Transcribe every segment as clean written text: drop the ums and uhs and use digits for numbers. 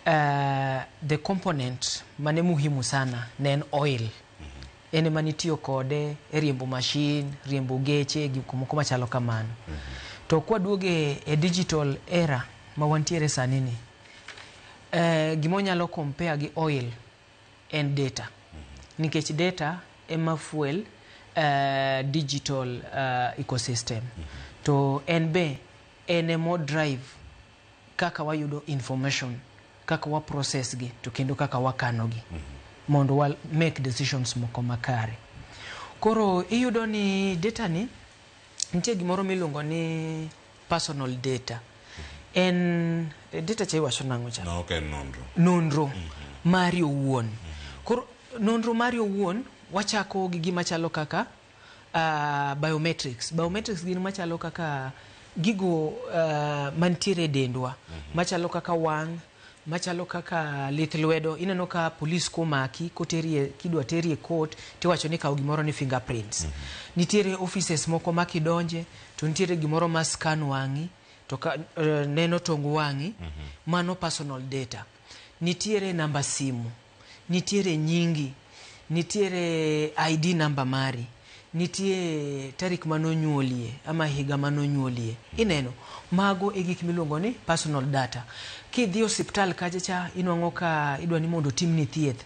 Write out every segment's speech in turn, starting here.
The component mane muhimu sana ne en oil. En ema nitiyo kode e riembo machine, riembo geche, gik moko machalo kamano. To kwaduoge e digital era ma wantiere sani ni, gima wanyalo compare gi oil en data. Nikech data ema fuel digital ecosystem. To en be en emo drive kaka wayudo information, kaka wa process gi, to kendo kaka wakano gi mondo wa make decisions moko makare. Koro iyudo ni data ni nitie gimoro miluongo ni personal data. En data cha iwacho nang'o cha? No, ok en nonro. Nonro mari owuon. Koro nonro mari owuon wachako gi gima chalo kaka biometrics. Biometrics gin machalo kaka gigo mantiere e dendwa, machalo kaka wang', machalo kaka lith lwedo. Ineno ka polis komaki koterie, kidwa teri e court, tiwacho ni kaw gimoro ni fingerprints. Nitiere offices moko ma kidonje to nitiere gimoro ma scan wang'i to ka, neno tong wang'i. Mano personal data. Nitiere namba simu, nitiere nyingi, nitiere ID namba mari, nitie tarik manonyuolie ama higa manonyuolie. Ineno mago e gik miluongo ni personal data. Kidhi osiptal kacha cha, inwang'o ka idwa ni mondo otimni thieth,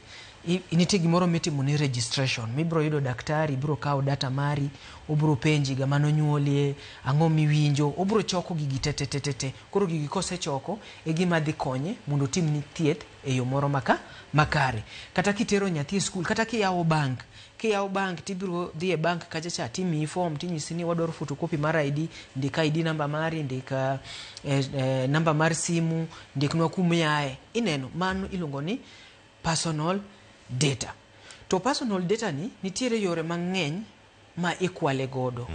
nitie gimoro mitimo ni registration, mibiro yudo daktari biro kawo data mari, obiro penji higa manonyuolie, ang'o miwinjo, obiro choko gigi te te te te te. Koro gigi kosechoko e gima dhi konye mondo otimni thieth e yo moro maka makare. Kata kitero nyathi e skul, kata kiyawo bank, kiyawo bank tibiro dhi e bank kacha cha, timiyi form, tinyisi ni wadwaro photocopy mar ID, ndik ID namba mari, ndik namba mar simu, ndiknwa kumiaye. Ineno mano iluongo ni personal data. To personal data ni nitiere yore mang'eny ma ikwale godo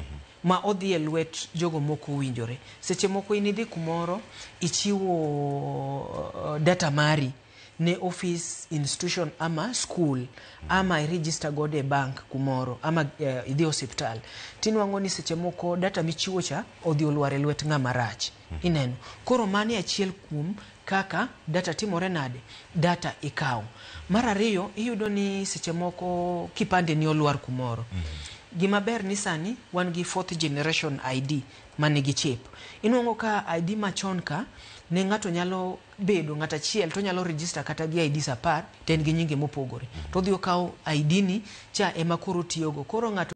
ma odhi e lwet jogo mok owinjore. Seche moko in idhi kumoro, ichiwo data mari ne office, institution ama school, ama i-register godo e bank kumoro, ama idhi osiptal, tinwang'o ni seche moko data michiwo cha odhi olwar e lwet ng'ama rach. Ineno, koro mano e achiel kuom kaka data timore nade, data ikawo. Mar ariyo, iyudo ni seche moko kipande ni olwar kumoro. Gima ber ni sani wan gi fourth generation ID manigi chip. Inwang'o ka ID machon ka ne ng'ato nyalo bedo ng'at achiel to nyalo register kata gi IDs 10 to en gi nyinge mopogore, to odhi okawo ID ni cha ema koro otiyogo. Koro ng'ato